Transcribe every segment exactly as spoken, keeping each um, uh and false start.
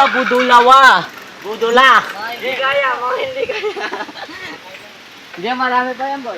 Budulawa. Budula. Hindi kaya, mga hindi kaya. Hindi, marami pa yan, boy.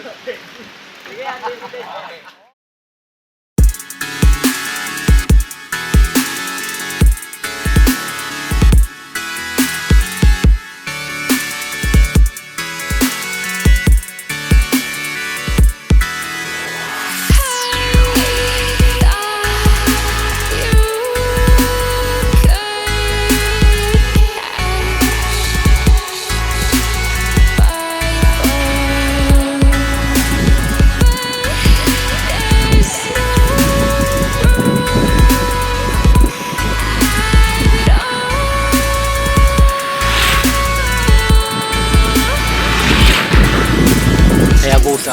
Hayabusa.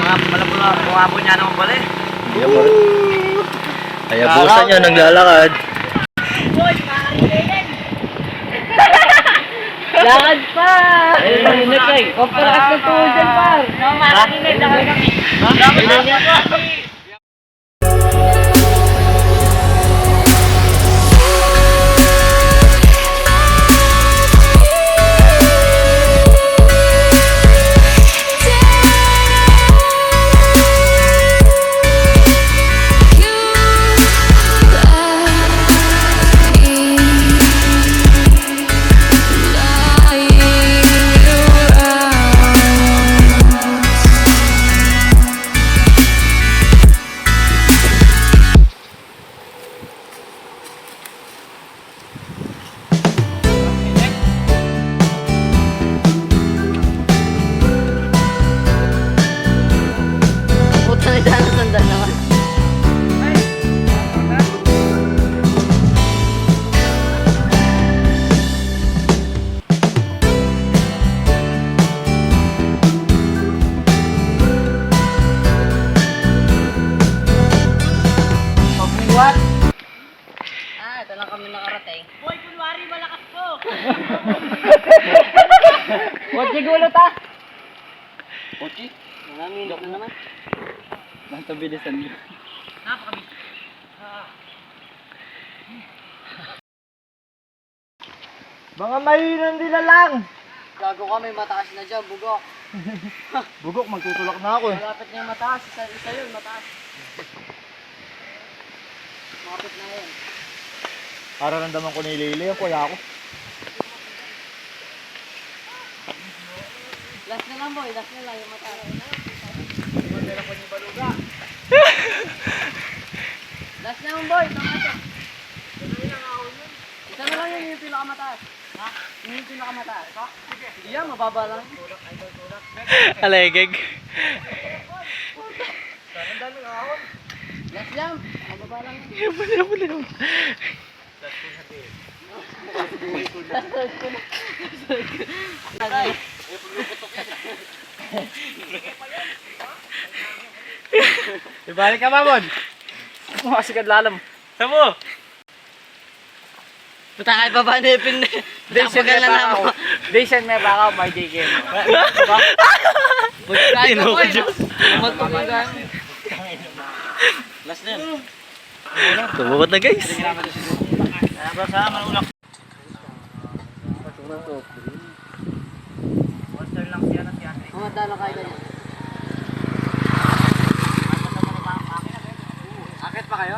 Mga pala po na, kung apo niya naman pala eh. Hayabusa niya, naglalakad. Lakad pa! Ay, mainit, ay. Pampakas na tuyo dyan, par. No, mainit, lakad kami. Ha? Mainit. Putang ina, sandal naman. Pagbuhat. Ah, ito lang kami nakarating. Boy, kunwari malakas ko. What, siguro ta? Kotse? Wala, minit na naman. Basta bilisan nyo. Napakabilis. Mga mahinang nilalang! Gago ka, may mataas na dyan, bugok. Bugok, magtutulak na ako eh. Malapit na yung mataas, isa, isa yun, mataas. Malapit na yun. Para ramdaman ko na ilili, ang kuya ko. Last na lang, boy, last na lang yung mataas. Last na lang, boy, tama to. Isa na lang yun, yung pinakamataas. Ha? Yung pinakamataas. Sige. Hindi yan, mababa lang. Alegeg. Last lang, mababa lang. Yan pala, yan pala. Ibalik ka, Mamon. Makasigad lalam. Saan mo? Puta, kay baba na yung pin-, Jason, tapakan na naman. Jason, may baka, may J K. Puta, ay, Tino ko, Diyos. Magpapagano. Last na yun. Tumukot na, guys. Ano ba sa manulak? Monster lang siya na siya. Mga dano kayo ganyan. Akit pa kayo?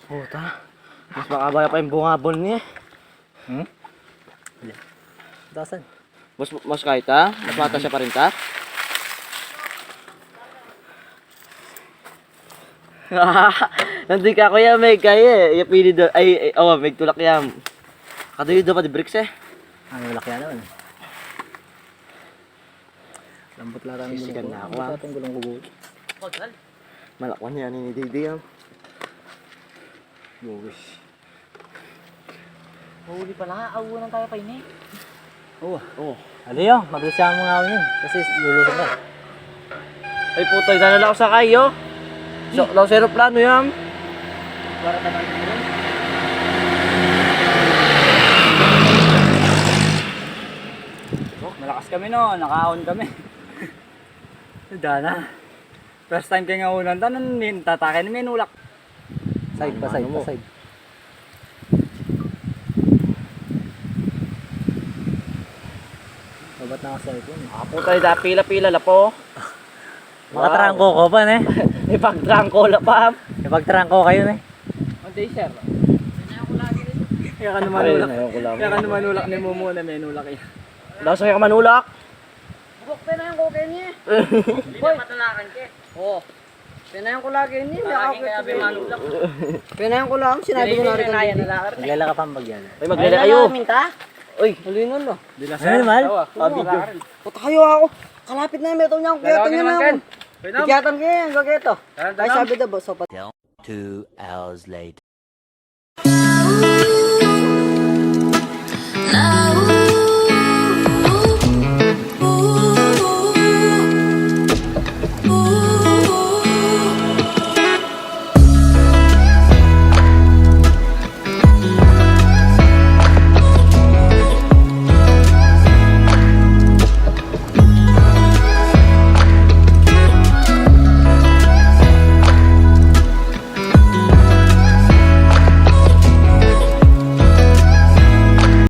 Puta. Mas makabaya pa yung bungabon niya. Hmm? Tasan. Mas, mas kaya ta? Mas mata siya pa rin ta? Nandun ka, kuya, may kaya eh. Yapili do, ay, ay, awa, may tulak yan. Kaduyo do pa di bricks eh. Ang malaki yan naman. Lambot lang ang Sisikan gulong ko. Na ako, ah. Lambot lang ang gulong ko, boy. Malakwan yan, ini, Didi, ah. Yowis. Mahuli pala, aunan tayo pa ini. Oo. Oo. Ali, oh, mabilis siya mga awin yun. Kasi lulusog na. Ay, putay, dala lang sa kayo. So, lang sa eroplano yan. Oh, malakas kami, no? Nakaon kami. Dana. First time kaya nga unan, tanan, tatake ni menulak. Side pa, side pa, side. Babat na ka cellphone. Ah, putay, da, pila-pila la po. Makatrangko ko pa, ne? Ipagtrangko la pa. Ipagtrangko kayo, ne? Ang day, sir. Kaya ka naman ulak. Ay, ayoko lang. Kaya ka naman ulak ni Mumu na menulak eh. Daw sa kaya ka manulak? Bugok pa na yung koke niya. Boy. Patulakan ka. Oo. Pinayan ko lagi ini, may Lagi akakit kaya ko may din. Manulak. Pinayan ko lang, sinabi ko na rin Pinaya kanina. Na lang. Maglalaka pa ang bagyan. Ay, Ay, maglalaka kayo. Namin ta? Uy. Huli nun, no? Ano, mal? Tawa. Ah, video. Puta kayo ako. Kalapit na yung meto niya. Kaya Lalaki tingnan naman, namin. Ken. Pwede naman. Ikyatan ko yan, gagawin ito. Kaya Ay, naman. Sabi daw, boss, so pat- Two hours later.